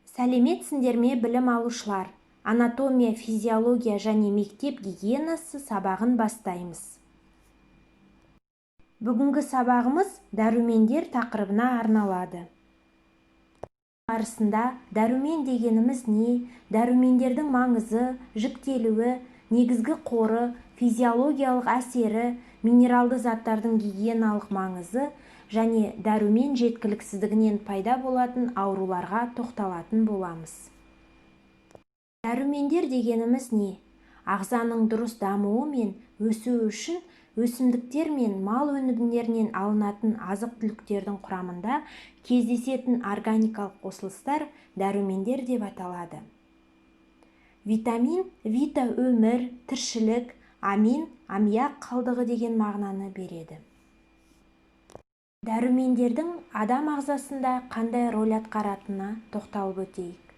Сәлеметсіңдер ме, білім алушылар! Анатомия, физиология және мектеп гигиенасы сабағын бастаймыз. Бүгінгі сабағымыз дәрумендер тақырыбына арналады. Барысында дәрумен дегеніміз не, дәрумендердің маңызы, жіктелуі, негізгі қоры, физиологиялық әсері, минералды заттардың гигиеналық маңызы және дәрумен жеткіліксіздігінен пайда болатын ауруларға тоқталатын боламыз. Дәрумендер дегеніміз не? Ағзаның дұрыс дамуы мен өсуі үшін өсімдіктер мен мал өнімдерінен алынатын азық-түліктердің құрамында кездесетін органикалық қосылыстар дәрумендер деп аталады. Витамин – вита – өмір, тіршілік, амин – аммиак қалдығы деген мағынаны береді. Дәрумендердің адам ағзасында қандай роль атқаратынына тоқталып өтейік.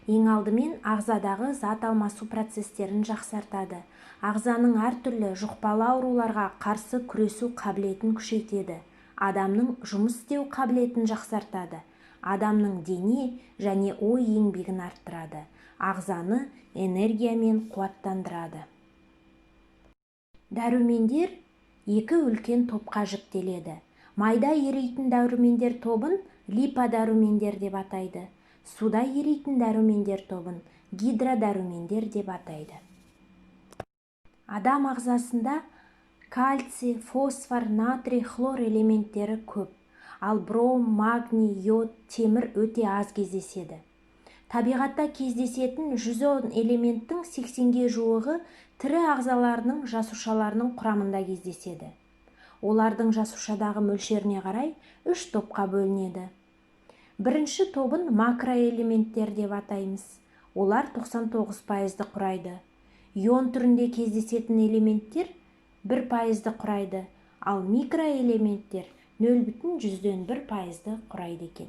Ең алдымен ағзадағы зат алмасу процестерін жақсартады, ағзаның әртүрлі жұқпалы ауруларға қарсы күресу қабілетін күшейтеді, адамның жұмыс істеу қабілетін жақсартады, адамның дене және ой еңбегін арттырады, ағзаны энергиямен қуаттандырады. Дәрумендер екі үлкен топқа жіктеледі. Майда ерейтін дәрумендер тобын липодәрумендер деп атайды, суда ерейтін дәрумендер тобын гидродәрумендер деп атайды. Адам ағзасында кальций, фосфор, натрий, хлор элементтері көп, ал бром, магний, йод, темір өте аз кездеседі. Табиғатта кездесетін 110 элементтің 80-ге жуығы тірі ағзаларының жасушаларының құрамында кездеседі. Олардың жасушадағы мөлшеріне қарай үш топқа бөлінеді. Бірінші тобын макроэлементтер деп атаймыз. Олар 99%-ды құрайды. Ион түрінде кездесетін элементтер 1%-ды құрайды, ал микроэлементтер 0,1%-ды құрайды екен.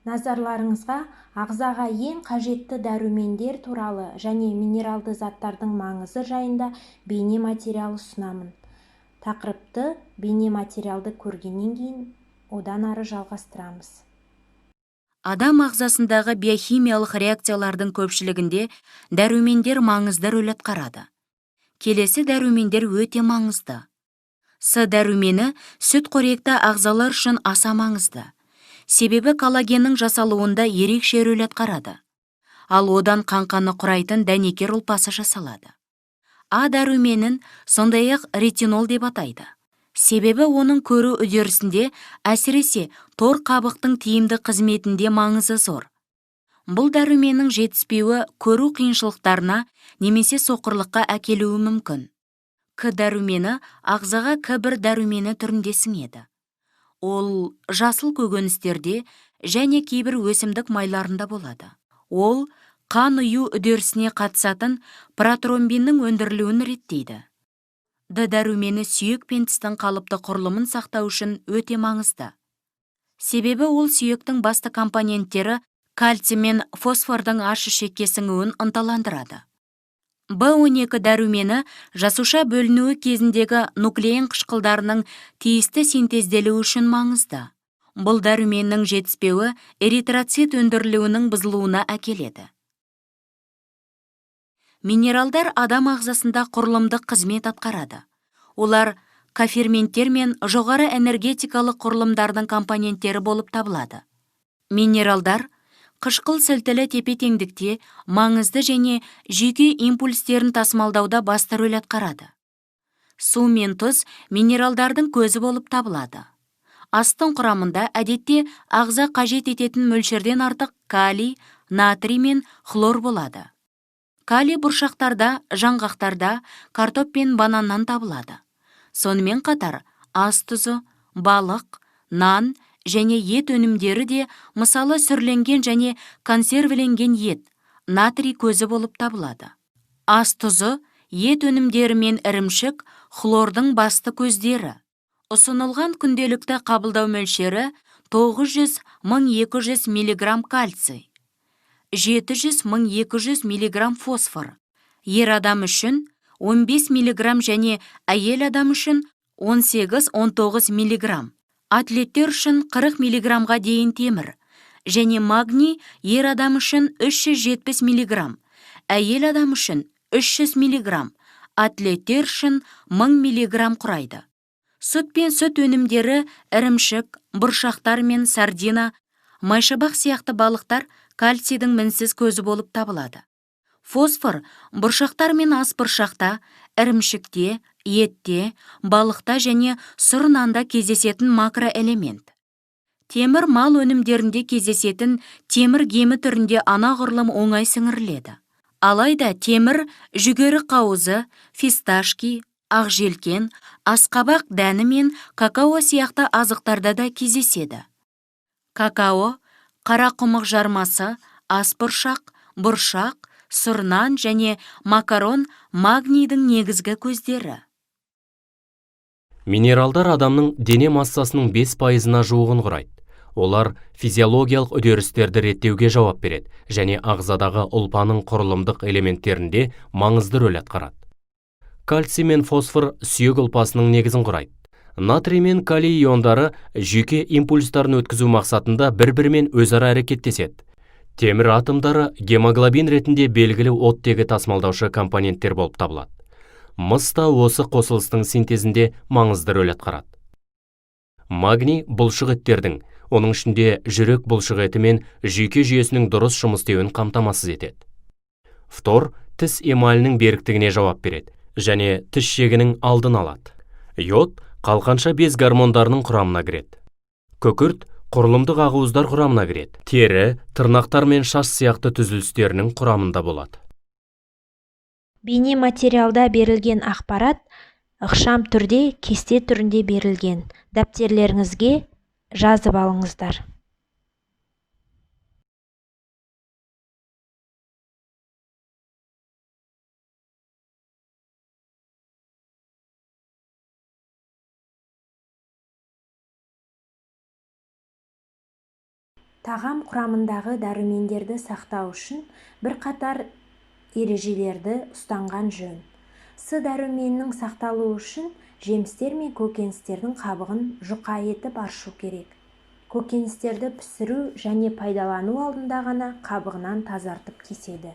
Назарларыңызға ағзаға ең қажетті дәрумендер туралы және минералды заттардың маңызы жайында бейне материал ұсынамын. Тақырыпты бейне материалды көргеннен кейін одан ары жалғастырамыз. Адам ағзасындағы биохимиялық реакциялардың көпшілігінде дәрумендер маңызды рөл атқарады. Келесі дәрумендер өте маңызды. С дәрумені сүтқоректі ағзалар үшін аса маңызды. Себебі коллагеннің жасалуында ерекше рөл атқарады. Ал одан қаңқаны құрайтын дәнекер ұлпасы жасалады. А дәруменін сондай-ақ ретинол деп атайды. Себебі оның көру үдерісінде, әсіресе тор қабықтың тиімді қызметінде маңызы зор. Бұл дәруменнің жетіспеуі көру қиыншылықтарына немесе соқырлыққа әкелуі мүмкін. К дәрумені ағзаға К1 дәрумені түрінде сіңеді. Ол жасыл көкөністерде және кейбір өсімдік майларында болады. Ол қан ұю үдерісіне қатысатын протромбиннің өндірілуін реттейді. Д дәрумені сүйек пен тістің қалыпты құрылымын сақтау үшін өте маңызды. Себебі ол сүйектің басты компоненттері кальций мен фосфордың аш ішекке сіңуін ынталандырады. В12 дәрумені жасуша бөлінуі кезіндегі нуклеин қышқылдарының тиісті синтезделуі үшін маңызды. Бұл дәруменнің жетіспеуі эритроцит өндірілуінің бұзылуына әкеледі. Минералдар адам ағзасында құрылымдық қызмет атқарады. Олар коферменттер мен жоғары энергетикалық құрылымдардың компоненттері болып табылады. Минералдар қышқыл сілтілі тепе-теңдікте маңызды және жүйке импульстерін тасымалдауда басты рөл атқарады. Су мен тұз минералдардың көзі болып табылады. Астың құрамында әдетте ағза қажет ететін мөлшерден артық калий, натрий мен хлор болады. Калий бұршақтарда, жаңғақтарда, картоп пен бананнан табылады. Сонымен қатар ас тұзы, балық, нан және ет өнімдері де, мысалы, сүрленген және консервіленген ет, натрий көзі болып табылады. Ас тұзы, ет өнімдері мен ірімшік хлордың басты көздері. Ұсынылған күнделікті қабылдау мөлшері 900-1200 мг кальций, 700-1200 мг фосфор, ер адам үшін 15 мг және әйел адам үшін 18-19 мг, атлеттер үшін 40 мг-ға дейін темір. Және магний ер адам үшін 370 мг, әйел адам үшін 300 мг, атлеттер үшін 1000 мг құрайды. Сүт пен сүт өнімдері, ірімшік, бұршақтар мен сардина, майшабақ сияқты балықтар кальцийдің мінсіз көзі болып табылады. Фосфор бұршақтар мен ас бұршақта, ірімшікте, етте, балықта және сұр нанда кездесетін макроэлемент. Темір мал өнімдерінде кездесетін темір гемі түрінде анағұрлым оңай сіңіріледі. Алайда темір жүгері қауызы, фисташки, ақжелкен, асқабақ дәні мен какао сияқты азықтарда да кездеседі. Какао, қарақұмық жармасы, ас бұршақ, бұршақ, сұр нан және макарон магнийдің негізгі көздері. Минералдар адамның дене массасының 5%-на жуығын құрайды. Олар физиологиялық үдерістерді реттеуге жауап береді және ағзадағы ұлпаның құрылымдық элементтерінде маңызды рөл атқарады. Кальций мен фосфор сүйек ұлпасының негізін құрайды. Натрий мен калий иондары жүйке импульстарын өткізу мақсатында бір-бірімен өзара әрекеттеседі. Темір атомдары гемоглобин ретінде белгілі оттегі тасымалдаушы компоненттер болып табылады. Мыс та осы қосылыстың синтезінде маңызды рөл атқарады. Магний бұлшық еттердің, оның ішінде жүрек бұлшық еті мен жүйке жүйесінің дұрыс жұмыс істеуін қамтамасыз етеді. Фтор тіс эмалінің беріктігіне жауап береді және тіс жегінің алдын алады. Йод қалқанша без гормондарының құрамына кіреді. Күкірт құрылымдық ақуыздар құрамына кіреді. Тері, тырнақтар мен шаш сияқты түзілістерінің құрамында болады. Бейнематериалда берілген ақпарат ықшам түрде кесте түрінде берілген. Дәптерлеріңізге жазып алыңыздар. Тағам құрамындағы дәрумендерді сақтау үшін бірқатар ережелерді ұстанған жөн. С дәруменінің сақталуы үшін жемістер мен көкөністердің қабығын жұқа етіп аршу керек. Көкөністерді пісіру және пайдалану алдында ғана қабығынан тазартып кеседі.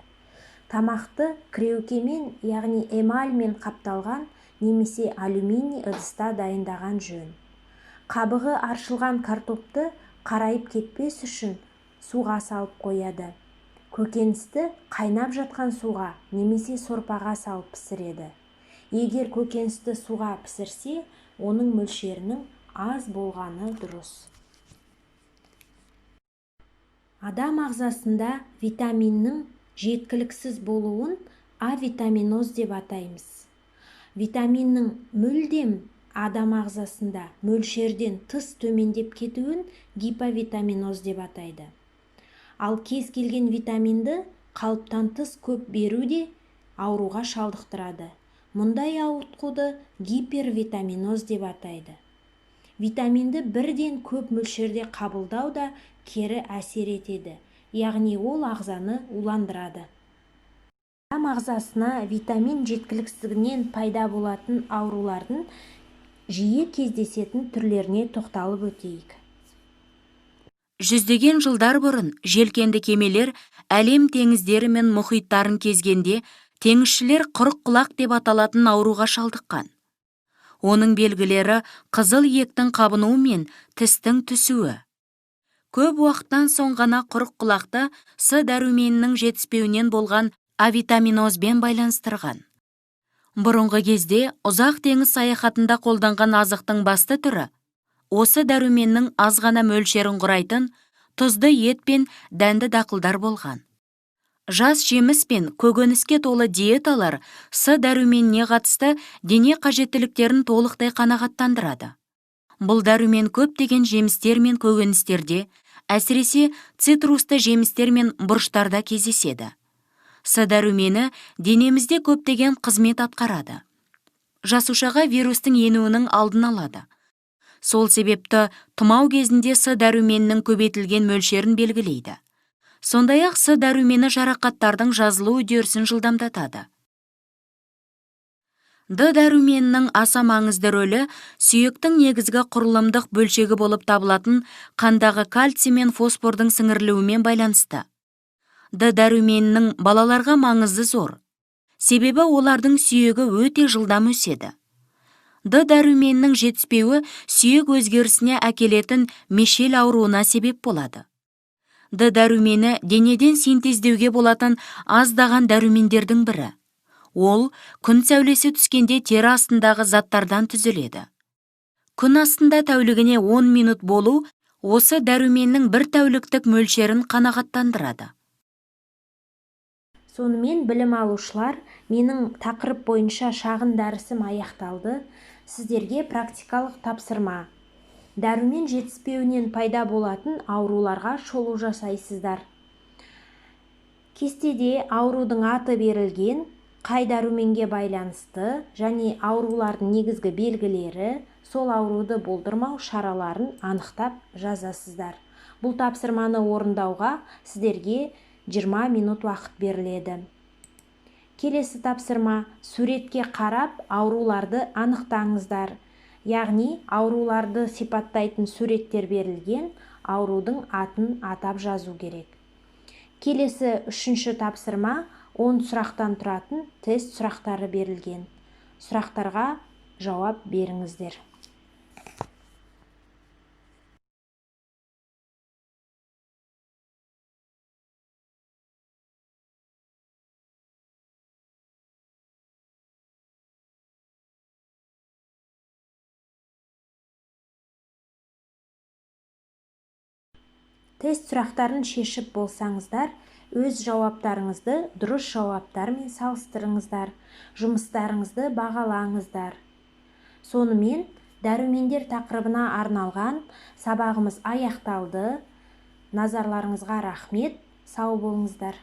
Тамақты кіреукемен, яғни эмальмен қапталған немесе алюминий ыдыста дайындаған жөн. Қабығы аршылған картопты қарайып кетпес үшін суға салып қояды. Көкөністі қайнап жатқан суға немесе сорпаға салып пісіреді. Егер көкөністі суға пісірсе, оның мөлшерінің аз болғаны дұрыс. Адам ағзасында витаминнің жеткіліксіз болуын авитаминоз деп атаймыз. Витаминнің мүлдем адам ағзасында мөлшерден тыс төмендеп кетуін гиповитаминоз деп атайды. Ал кез келген витаминді қалыптан тыс көп беру де ауруға шалдықтырады. Мұндай ауытқуды гипервитаминоз деп атайды. Витаминді бірден көп мөлшерде қабылдау да кері әсер етеді, яғни ол ағзаны уландырады. Адам ағзасына витамин жеткіліксіздігінен пайда болатын аурулардың жиі кездесетін түрлеріне тоқталып өтейік. Жүздеген жылдар бұрын желкенді кемелер әлем теңіздері мен мұхиттарын кезгенде теңізшілер қырық құлақ деп аталатын ауруға шалдыққан. Оның белгілері қызыл иектің қабынуы мен тістің түсуі. Көп уақыттан соң ғана қырық құлақты С дәруменінің жетіспеуінен болған авитаминозбен байланыстырған. Бұрынғы кезде ұзақ теңіз саяхатында қолданған азықтың басты түрі осы дәруменнің аз ғана мөлшерін құрайтын тұзды ет пен дәнді дақылдар болған. Жас жеміс пен көкөніске толы диеталар С дәруменіне қатысты дене қажеттіліктерін толықтай қанағаттандырады. Бұл дәрумен көптеген жемістер мен көкөністерде, әсіресе цитрусты жемістер мен бұрыштарда кездеседі. С дәрумені денемізде көптеген қызмет атқарады. Жасушаға вирустың енуінің алдын алады. Сол себепті тұмау кезінде С дәруменінің көбейтілген мөлшерін белгілейді. Сондай-ақ С дәрумені жарақаттардың жазылу үдерісін жылдамдатады. Д дәруменінің аса маңызды рөлі сүйектің негізгі құрылымдық бөлшегі болып табылатын қандағы кальций мен фосфордың сіңірілуімен байланысты. Д дәруменінің балаларға маңызы зор. Себебі олардың сүйегі өте жылдам өседі. Д дәруменінің жетіспеуі сүйек өзгерісіне әкелетін мешел ауруына себеп болады. Д дәрумені денеден синтездеуге болатын аздаған дәрумендердің бірі. Ол күн сәулесі түскенде тері астындағы заттардан түзіледі. Күн астында тәулігіне 10 минут болу осы дәруменнің бір тәуліктік мөлшерін қанағаттандырады. Сонымен білім алушылар, менің тақырып бойынша шағын дәрісім аяқталды. Сіздерге практикалық тапсырма. Дәрумен жетіспеуінен пайда болатын ауруларға шолу жасайсыздар. Кестеде аурудың аты берілген, қай дәруменге байланысты және аурулардың негізгі белгілері, сол ауруды болдырмау шараларын анықтап жазасыздар. Бұл тапсырманы орындауға сіздерге 20 минут уақыт беріледі. Келесі тапсырма: суретке қарап ауруларды анықтаңыздар. Яғни ауруларды сипаттайтын суреттер берілген, аурудың атын атап жазу керек. Келесі үшінші тапсырма: 10 сұрақтан тұратын тест сұрақтары берілген. Сұрақтарға жауап беріңіздер. Тест сұрақтарын шешіп болсаңыздар, өз жауаптарыңызды дұрыс жауаптармен салыстырыңыздар, жұмыстарыңызды бағалаңыздар. Сонымен, дәрумендер тақырыбына арналған сабағымыз аяқталды. Назарларыңызға рахмет, сау болыңыздар.